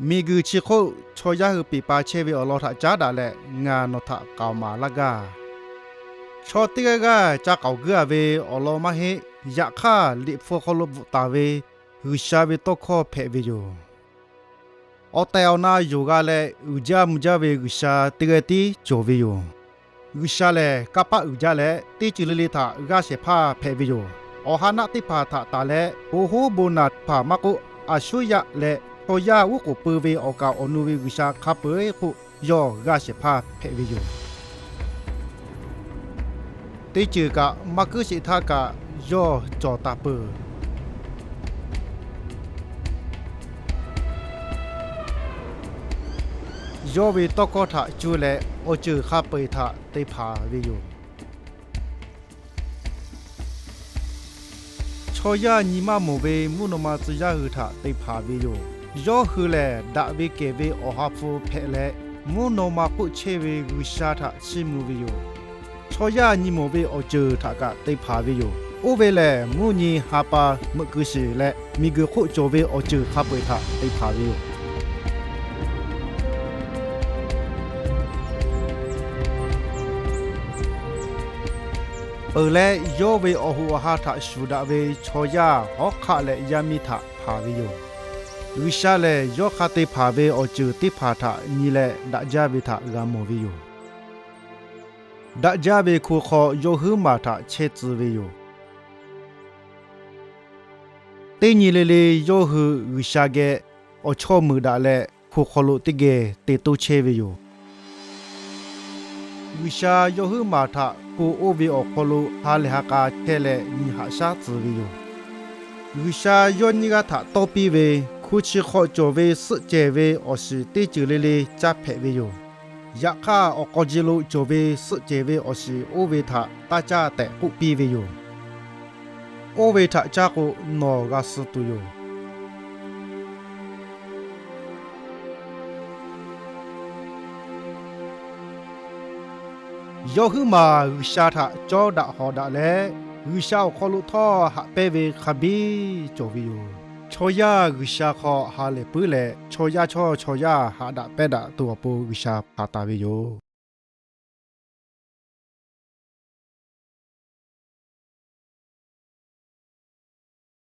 Miˬguiˬ chi hk'oˆ chaw yaˇ hui peˬ pa chehˇ ve awˬ lawn htaꞈ caˉ daꞈ leh ngaˬ nawˬ htaꞈ k'aoˍ maˍ laˇ gaˇ. Chaw teˇ g'aˇ g'aˇ ca k'aoˍ guiˇ a ve awˬ lawn maˇ heˆ. Yaꞈ hk'aˇ, Liꞈ hpu hk'aw lo bvuhꞈ taˍ ve G'uiˬsha ve tawˇ hkawˇ hpehꞈ ve yoˬ. Awˬ tehˬ awˬ na yonˍ g'a leh uiˍ jaˇ mvuh jaˇ ve G'uiˬsha teˇ g'aˇ tiˉ cawˬ ve yoˬ. G'uiˬsha lehˬ, kanˇ paˆ uiˍ jaˇ leh teˇ ceuˬ le le htaꞈ g'a shehˍ hpaˇ hpehꞈ ve yoˬ. Awˬ ha naˆ teˇ hpaˍ htaꞈ tanˬ leh, bon hoˉ bon naˬ teˇ hpaˍ maˇ k'oˆ, aˬ shuˉ yaˆ leh chaw yaˇ uˉ k'oˍ pui ve awˬ kaˍ awˬ nu ve G'uiˬsha hk'a peu-eˬ hk'oˆ yawˇ g'a shehˍ hpaˇ hpehꞈ ve yoˬ. Teˇ ceuˬ kaꞈ maˇ kuiˉ sheˍ htaˇ kaꞈ yawˇ cawˬ taˍ peuˬ. Yawˇ ve tawˇ hkawˇ htaꞈ cuˇ leh awˬ ceuˬ hk'a peu-eˬ htaꞈ te hpanˍ ve yoˬ. Chaw yaˇ nyi maˇ mawˬ ve mvuhˇ naw ma tcuh yaˇ hui htaꞈ te hpanˍ ve yoˬ. Yawˇ hui lehˬ, daꞈ ve kehˬ ve Awˬ ha hpu hpehꞈ leh, mvuhˇ naw ma hk'oˆ chehˇ ve G'uiˬsha htaꞈ chiˇ mvuh ve yoˬ. Chaw yaˇ nyi mawˬ ve awˬ ceuˬ htaꞈ kaꞈ te hpanˍ ve yoˬ. Oˇ ve lehˬ, mvuhˇ nyi ha pa meuꞈ keu shiˍ leh miˬguiˬ hk'oˆ cawˬ ve awˬ ceuˬ hk'a peu-eˬ htaꞈ te hpanˍ ve yoˬ. Peuˬ leh, yawˇ ve awˬ hoꞈ awˬ ha htaꞈ shuˍ daꞈ ve chaw yaˇ hawˉ hk'aˆ leh yaˇ miˇ htaꞈ hpanˍ ve yoˬ. G'uiˬsha lehˬ, yawˇ hk'a te hpanˍ ve awˬ ceuˬ teˇ hpaˍ htaꞈ nyi leh daꞈ jaˇ ve htaꞈ g'a mawˬ ve yoˬ. Daꞈ jaˇ ve hko hk'aw yawˇ huiˉ maˬ htaꞈ chehˇ tcuh ve yoˬ. Teˇ nyi le le yawˇ hui G'uiˬsha geh awˬ chawˇ meuˍ daꞈ leh, hko hk'aw lo teˇ geh te toˇ chehˇ ve yoˬ. G'uiˬsha yawˇ huiˉ maˬ htaꞈ hko oˇ ve awˬ hk'aw lo ha lehˬ ha k'a chehˇ leh nyi haꞈ shaˉ tcuh ve yoˬ. G'uiˬsha yawˇ nyiˇ g'aˇ htaꞈ tawˇ piˇ ve, hku chi hk'aw cawˬ ve suhˆ cehˬ ve awˬ shiˍ teˇ ceuˬ le le caˇ hpehꞈ ve yoˬ. Yaꞈ hk'aˇ, awˬ k'aw ji lo cawˬ ve suhˆ cehˬ ve awˬ shiˍ oˇ ve htaꞈ taˇ caˇ tehꞈ k'oˆ piˇ ve yoˬ. Oˇ ve htaꞈ caˇ k'o, nawˬ g'a suh tuˬ yoˬ. Yawˇ huiˉ maˬ G'uiˬsha htaꞈ cawˇ daꞈ hawˍ daꞈ leh, G'uiˬsha awˬ hk'aw lo htawˇ haꞈ pehnˇ ve hk'a biˇ cawˬ ve yoˬ. Chaw yaˇ G'uiˬsha hk'aw ha lehˬ puiˉ leh, chaw yaˇ chawˇ chaw yaˇ haꞈ daꞈ pehnˇ daꞈ tuˬ awˬ pon G'uiˬsha hpanˍ taˍ ve yoˬ.